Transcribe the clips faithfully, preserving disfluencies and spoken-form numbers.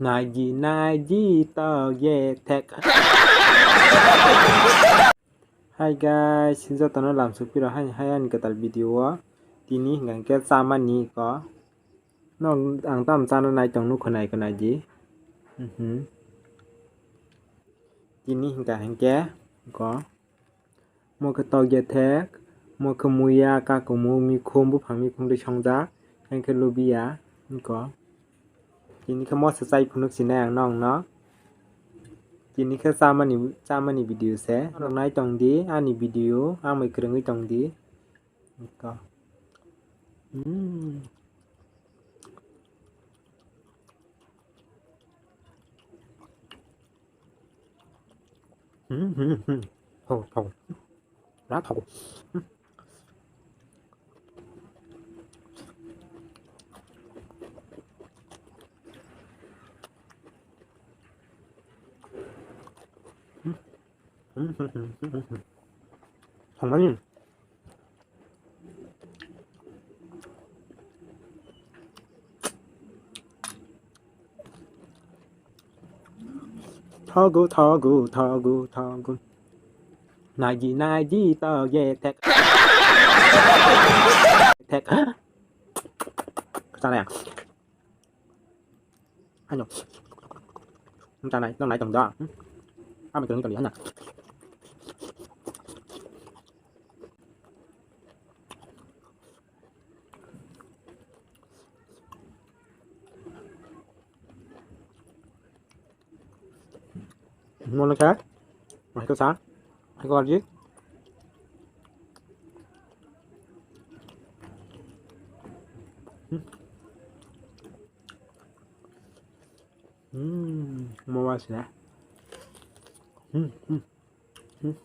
Naidi naidi to ye thek. Hi guys, jotono lamsok piro hai hai ani kwtal video o. Tini hingka hingke chamani ko. Nok ang tam chana nai tong nukho nai ko naidi. Mhm. Tini hingka hingke ko. Mo khe tokya thek, mo khe muya, kakumu, mikhum, buphang mikhum twi songjak, hingkhe lubiya, wngkha. Tini khe moso chai phunuk sinai ang nokno. Tini khe chamani, chamani video se. Norok nai tong di ani video, ang bai kwrwngwi tong di. Wngkha. Hmm. Hmm, hmm, hmm. Thau, thau. Ra thau. Hmm. Hmm, hmm, hmm, hmm, hmm. Thangmani. Thogo, thogo, thogo, thogo. Naidi, naidi, to ye thek. Thek. Sana ya. Ano. Nta nai, nang nai tong da. Hmm? Kami kering kali, ano. Mono kha, mai kha sa, mai kha ji. Hmm. Hmm, mo wa sila. Hmm, hmm, hmm.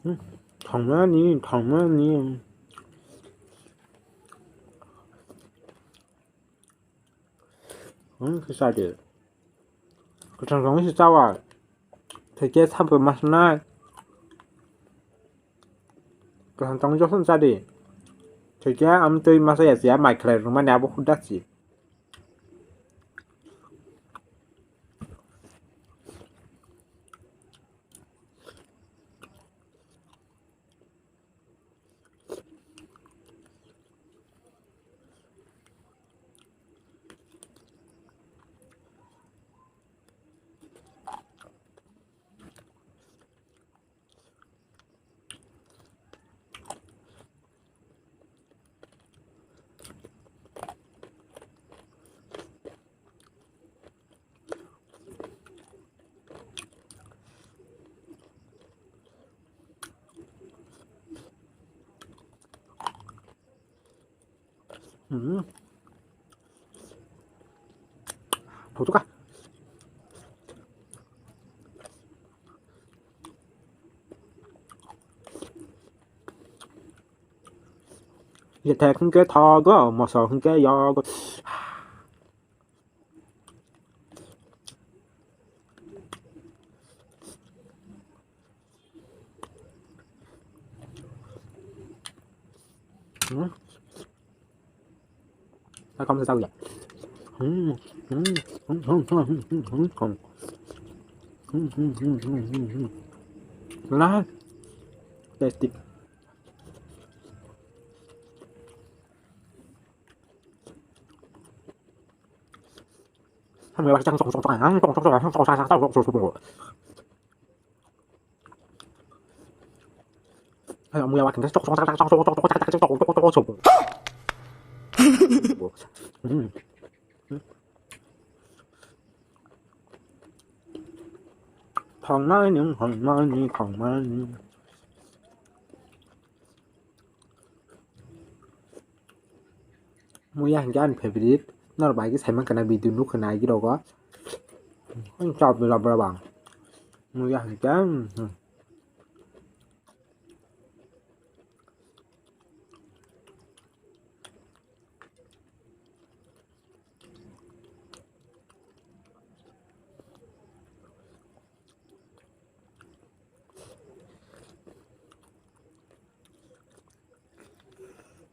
Hmm, thangmani, thangmani. Hmm, kisa de. Kwthang thangwi se chawa. Thwikhe sampo masnai. Kwthang thangwi jotono chadi. Thwikhe amtwi masa ya siya mai khlai rwmani abo huda si. Hmm. Thok thok kha. Ye thek hwnkhe thogo, moso hwnkhe yogo. Hmm. Akam sa ya. Hmm. Hmm. Hmm. Hmm. Hmm. Hmm. Hmm. Hmm. Hmm. Hmm. Hmm. Hmm. Nah. Tasty. Thangmani, thangmani, thangmani. Muya hwnkhe ani favorite. Norok bai khe saiman khwna video nukho nai girogo. Ang chao bila bra bang. Muya hwnkhe, hmm.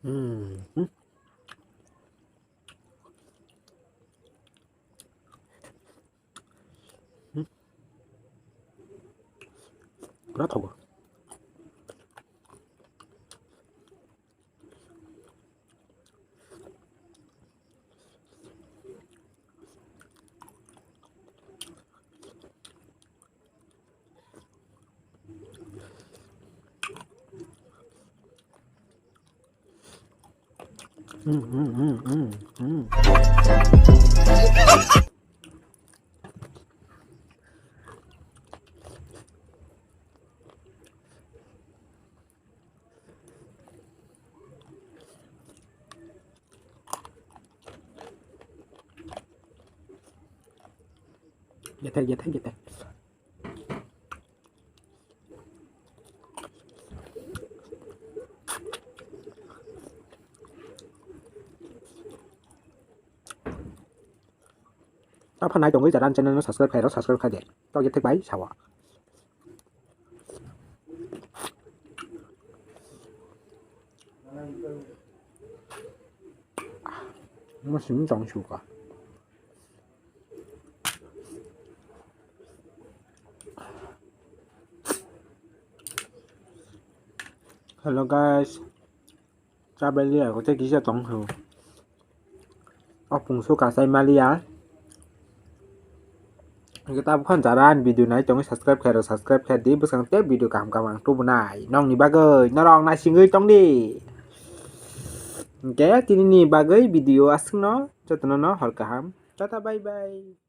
Hmm. Pura thogo. Gete, gete, gete. Tamo phan nai tongwi jara channel no subscribe khairok, subscribe khai de. Tawk ya thik bai sawa. Masih tong suka. Hello guys. Chabeli ako tei kisa tong kho. O pungso kasai maliya. Hingke tabuk phan jara ani video nai tongwi subscribe khairok, subscribe khaidi, bwskango tei video kaham kaham ang tubunai nongni bagwi, norok naisingwi tongdi. Hingke tinini bagwi video aswkno jotono no hor kaham. Tata bye bye.